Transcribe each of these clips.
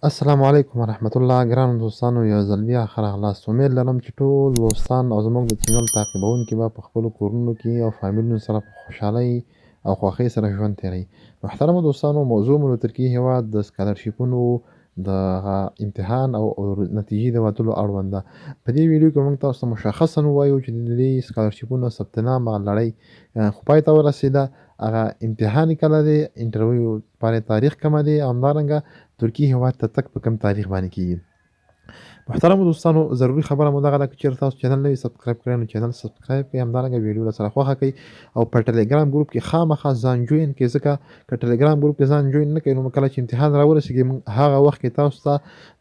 السلام علیکم ورحمت الله ګرانو دوستانو، یو ځل بیا ښه راغلاست. امید لرم چې ټول دوستان او زموږ د چینل تعقیبوونکي به په خپلو کورونو کې او فامیلونو سره په خوشحالۍ او خوښۍ سره ژوند تېروي. محترمو دوستانو، موضوع مو د ترکیې هېواد د سکالرشیپونو د هغه امتحان او نتیجې د وتلو اړوند ده. په دې ویډیو کې موږ تاسو ته مشخصا ووایو چې د دې سکالرشیپونو ثبت نام هغه لړۍ خو پای ته ورسېده، هغه امتحان یې کله دی، انټرویو لپاره تاریخ کومه دی، او همدارنګه ترکیې هېواد ته تګ په کوم تاریخ باندې کېږي. محترمو دوستانو، ضروري خبره مو دغه ده که چېرته تاسو چینل نه وي سبسکرایب کړی نو چینل سبسکرایب کړئ، همدارنګه ویډیو له سره خوښه کړئ او په ټلګرام ګروپ کې خامخا ځان جوین کړئ، ځکه که ټلګرام ګروپ کې ځان جوین نه کړئ نو کله چې امتحان راورسېږي موږ هغه وخت کې تاسو ته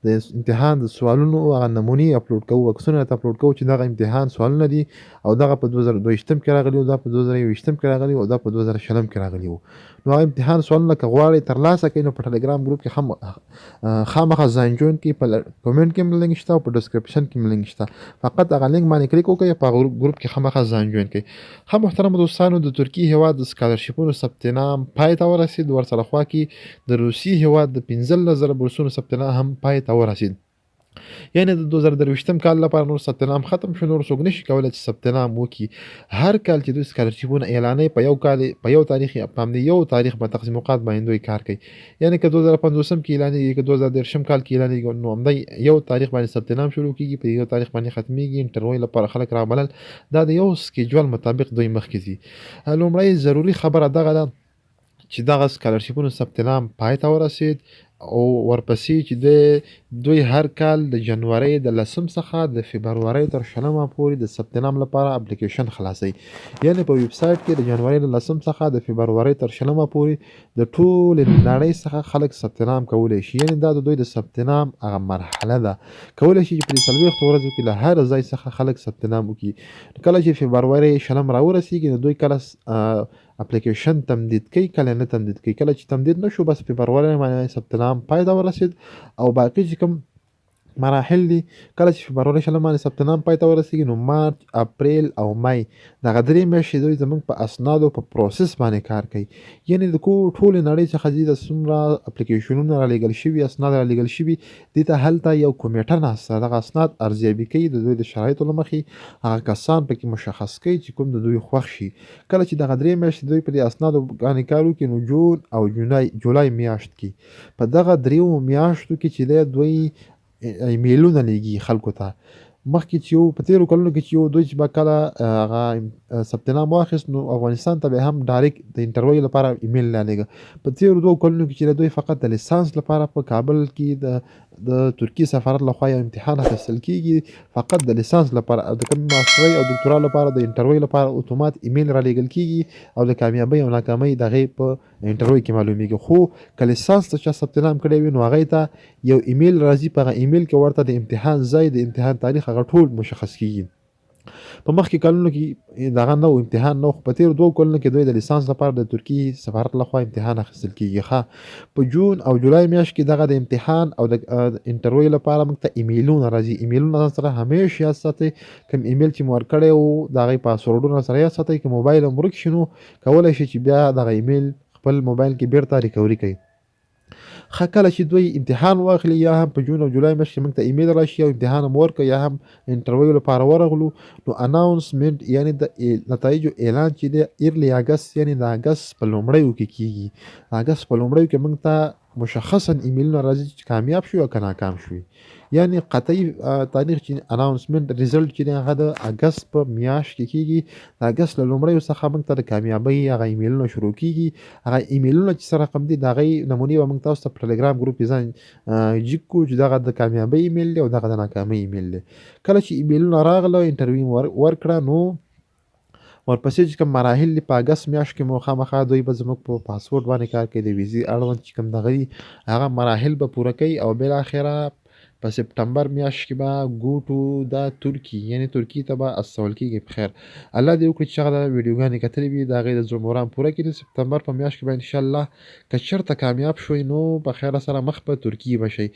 د امتحان د سوالونو هغه نمونې اپلوډ کوو، عکسونه راته اپلوډ کوو چې دغه امتحان سوالونه دي او دغه په 2022 کې راغلي وو، دا په 2021 کې راغلي وو او دا په 2020 کې راغلي وو. نو هغه امتحان سوالونه که غواړئ ترلاسه کړئ نو په ټلګرام ګروپ کې هم خامخا ځان جوین کړئ. په کومنټ کې هم لینک شته او په ډسکرپشن کې هم لینک شته، فقط هغه لینک باندې کلیک وکړئ، په هغه ګروپ کې خامخا ځان جوین کړئ. ښه محترمو دوستانو، د ترکیې هېواد د سکالرشیپونو ثبت نام پای ته ورسېد، ورسره خوا کې د روسیې هېواد د 15,000 بورسونو ثبت نام هم پای ته ورسېد. یعنی د 2023 کال لپاره نور ثبت نام ختم شو، نور څوک نشي کولای چې ثبت نام وکړي. هر کال چې دوی سکالرشیپونه اعلانوي په یو کال په یو تاریخ په همدې یو تاریخ په تقسیم اوقات باندې دوی کار کوي. یعنی که 2050 کې اعلانېږي، که 2030 کال کې اعلانېږي، نو همدا یو تاریخ باندې ثبت نام شروع کیږي، په یو تاریخ باندې ختمیږي. انټرویو لپاره خلک رابلل، دا د یو سکیجول مطابق دوی مخکې ځي. لومړی ضروري خبره دغه ده چې دغه سکالرشیپونو ثبت نام پای ته ورسید او ورپسې چې د دوی هر کال د جنورۍ د 10 څخه د فبرورۍ تر 20 پورې د ثبت نام لپاره اپلیکیشن خلاصوي. یعنی په ویب سایټ کې د جنورۍ له 10 څخه د فبرورۍ تر 20 پورې د ټولې نړۍ څخه خلک ثبت نام کولی شي. یعنی دا د دوی د ثبت نام هغه مرحله ده، کولی شي چې په دې 40 ورځو کې له هر ځای څخه خلک ثبت نام وکړي. کله چې فبرورۍ 20 راورسیږي نو دوی کله اپلیکیشن تمدید کوي، کله نه تمدید کوي. کله چې تمدید نه شو بس فبرورۍ باندې ثبت نام پای ته ورسید او باقي چې کوم مراحل دي، کله چې فبرورۍ 20 باندې ثبت نام پای ته ورسیږي نو مارچ، اپریل او مای دغه 3 میاشتې دوی زموږ په اسنادو په پروسس باندې کار کوي. یعنی د ټولې نړۍ څخه چې د څومره اپلیکیشنونه رالیږل شوي، اسناد رالیږل شوي، دې ته هلته یو کمیټه ناسته دغه اسناد ارزیابي کوي، د دوی د شرایطو له مخې هغه کسان پکې مشخص کوي چې کوم د دوی خوښ شي. کله چې دغه 3 میاشتې دوی په دې اسنادو باندې کار وکړي نو جون او جولای میاشت کې په دغه 3 میاشتو کې چې دی دوی ایمیلونه لیږي خلکو ته. مخکې چې یو په تېرو کلونو کې چې یو دوی چې به کله هغه ثبت نام واخیست نو افغانستان ته به هم ډایرکټ د انټرویو لپاره ایمیل رالیږه. په تېرو 2 کلونو کې چې دوی فقط د لیسانس لپاره په کابل کې د ترکیې سفارت لخوا یو امتحان اخیستل کیږي، فقط د لیسانس لپاره او د کوم ماسترۍ او دکتورا لپاره د انټرویو لپاره اتومات ایمیل رالیږل کیږي او د کامیابۍ او ناکامۍ دغې په انټرویو کې معلومیږي. خو که لیسانس ته چا ثبت نام کړی وي نو هغې ته یو ایمیل راځي، په هغه ایمیل کې ورته د امتحان ځای، د امتحان تاریخ هغه ټول مشخص کیږي. په مخکې کلونو کې دغه نه و، امتحان نه و، خو په تېرو 2 کلونو کې دوی د لیسانس لپاره د ترکیې سفارت لخوا امتحان اخیستل کیږي. ښه په جون او جولای میاشت کې دغه د امتحان او د انټرویو لپاره موږ ته ایمیلونه راځي. ایمیلونه ځان سره همیش یاد ساتئ، کوم ایمیل چې مو ورکړی و د هغې پاسورډونه سره یاد ساتئ. که موبایل هم ورک شي نو کولی شئ چې بیا دغه ایمیل خپل موبایل کې بیرته ریکوري کړئ. ښه کله چې دوی امتحان واخلي یا هم په جون او جولای میاشت کې موږ ته ایمیل راشي او امتحان هم ورکړي یا هم انټرویو لپاره ورغلو نو اناونسمنټ یعنی د نتایجو اعلان چې دی ایرلی اګست یعنی د اګست په لومړیو کې کیږي. د اګست په لومړیو کې موږ ته مشخصا ایمیلونه راځي چې کامیاب شوي او که ناکام شوي. یعنی قطعي تاریخ چې اناونسمنټ ریزلټ چې دی هغه د اګست په میاشت کې کیږي. د اګست له لومړیو څخه موږ ته د کامیابۍ هغه ایمیلونه شروع کیږي. هغه ایمیلونه چې څه رقم دي د هغې نمونې به موږ تاسو ته په ټلګرام ګروپ کې ځان جیګ کړو چې دغه د کامیابۍ ایمیل دی او دغه د ناکامۍ ایمیل دی. کله چې ایمیلونه راغله انټرویو ورکړه نو ورپسې چې کوم مراحل دي په اګست میاشت کې مو خامخا دوی به زموږ په پاسپورټ باندې کار کوي، د ویزې اړوند چې کوم دغه دي هغه مراحل به پوره کوي او بالاخره په سپټمبر میاشت کې به ګو ټو د ترکي یعنی ترکیې ته به استول کېږي. په خیر الله دې وکړي چې هغه د ویډیوګانې کتلې وي، د هغې د زړه مرام پوره کړي. د سپټمبر په میاشت کې به انشاءالله که چېرته کامیاب شوئ نو په خیر سره مخ په ترکیې به شئ.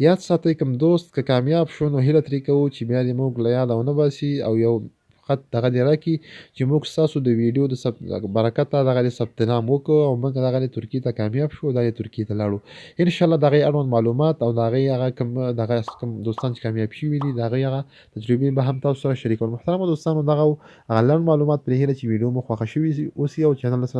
یاد ساتئ کوم دوست که کامیاب شو نو هیله ترې کوو چې بیا دې موږ له یاده ونه باسي او یو خط دغه دې راکړي چې موږ ستاسو د ویډیو د ثبت برکته دغه دې ثبت نام وکړو او موږ دغه دې ترکیې ته کامیاب شو او دغه ترکیې ته لاړو. ان شاء الله د هغې اړوند معلومات او د هغې هغه کوم دغه کوم دوستان چې کامیاب شوي دي، د هغې هغه تجربې به هم تاسو سره شریکول. محترمو دوستانو، دغه هغه لنډ معلومات، په هیله چې ویډیو مو خوښه شوي اوسي او چینل سره